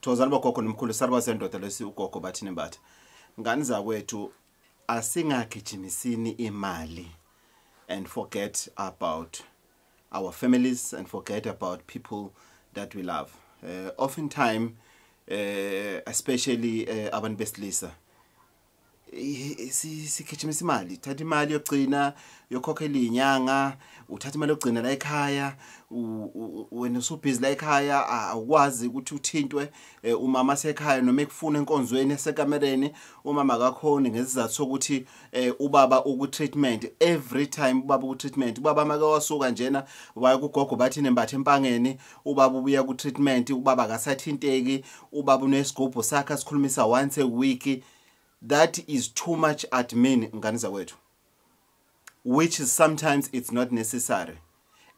Thokozani bogogo nomkhulu, salukazi sendoda lesi ugogo Bathini Mbatha. Ngani zakwethu, asingagijimisini imali and forget about our families and forget about people that we love. Oftentimes, especially abantu besilisa, sigijimisa imali, thatha imali yokugcina yokhokhela inyanga, uthatha imali yokugcina la ekhaya, wena usubhizi la ekhaya, awukwazi ukuthi uthintwe umama sekhaya noma ekufuna enkonzweni esekamereni, umama akakhoni ngesizathu sokuthi ubaba uku treatment. Every time ubaba uku treatment, ubaba make wasuka njena waya kugogo Bathini Mbatha Empangeni, ubaba ubuya ku treatment, ubaba akasathinteki, ubaba unesigubhu sakhe asikhulumisa once a week. That is too much admin, ngane zakwethu, which is sometimes it's not necessary,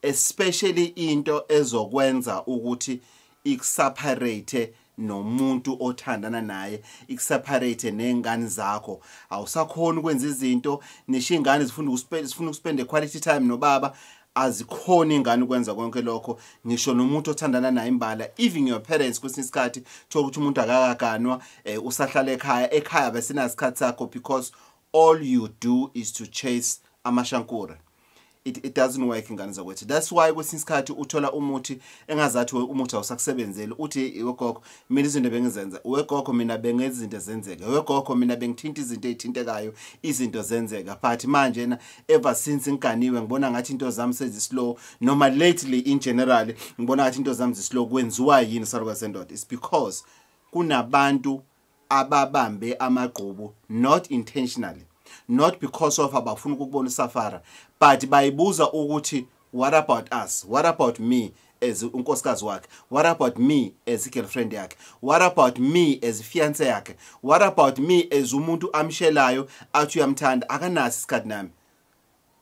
especially into ezokwenza ukuthi ikuseparate nomuntu othandana naye, ikuseparate nengane zakho. Awusakhona ukwenza izinto, nisho ingane zifuna ukuspend quality time nobaba, azikhona ingane ukwenza konke lokho, ngisho nomuntu othandana naye imbala, even your parents. Kwesinye isikhathi thola ukuthi umuntu akakaganwa, usahlala ekhaya, ekhaya besinasikhathi sakho because all you do is to chase amashankura. It doesn't work, ingane zakwethu. That's why kwesinye isikhathi uthola umuthi engazathi umuthi awusakusebenzeli, uthi, "Wegogo, mina izinto bengizenza, wegogo, mina bengenza izinto zenzeka, wegogo, mina bengithinta izinto ezithintekayo, izinto zenzeka, but manje na ever since ngiganiwe ngibona ngathi into zami sezislow, noma lately in general ngibona ngathi into zami zislow. Kwenziwa yini, salukazi sendoda? It's because kunabantu ababambe amagqubu, not intentionally, not because of abafuna ukubona usafara, but bayibuza ukuthi, "What about us? What about me as unkosikazi wakhe? What about me as girlfriend yakhe? What about me as fiance yakhe? What about me as umuntu amshelayo athi uyamthanda? Akanaso isikhathi nami,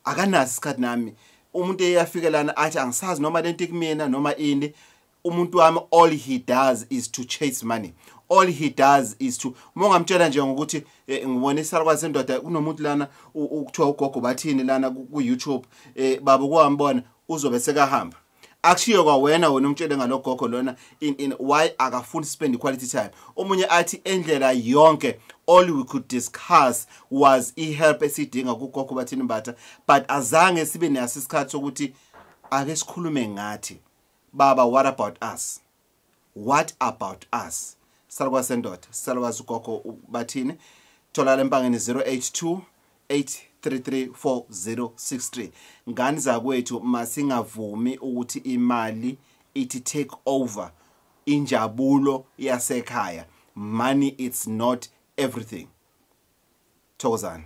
akanaso isikhathi nami." Umuntu eyafika lana athi, "Angisazi noma lento ikumina noma ini. Umuntu wami, all he does is to chase money. All he does is to..." Uma ungamtshela nje ngokuthi, "Ngibona isalukazi sendoda, kunomuntu lana ukuthiwa ugogo Bathini lana ku YouTube, baba kwambona," uzobe sekahamba akushiyo kwawena, wena umtshele ngalogogo lona in why akafuni spend quality time. Omunye athi, "Endlela yonke all we could discuss was i-help esidinga kugogo Bathini Mbatha, but azange sibe naso isikhathi sokuthi ake sikhulume ngathi. Baba, what about us? What about us?" Salukazi sendoda, salukazi ugogo Bathini, tholakala Empangeni, 082 833 4063. Ngani zakwethu, masingavumi ukuthi imali ithi take over injabulo yasekhaya. Money, it's not everything. Thokozani.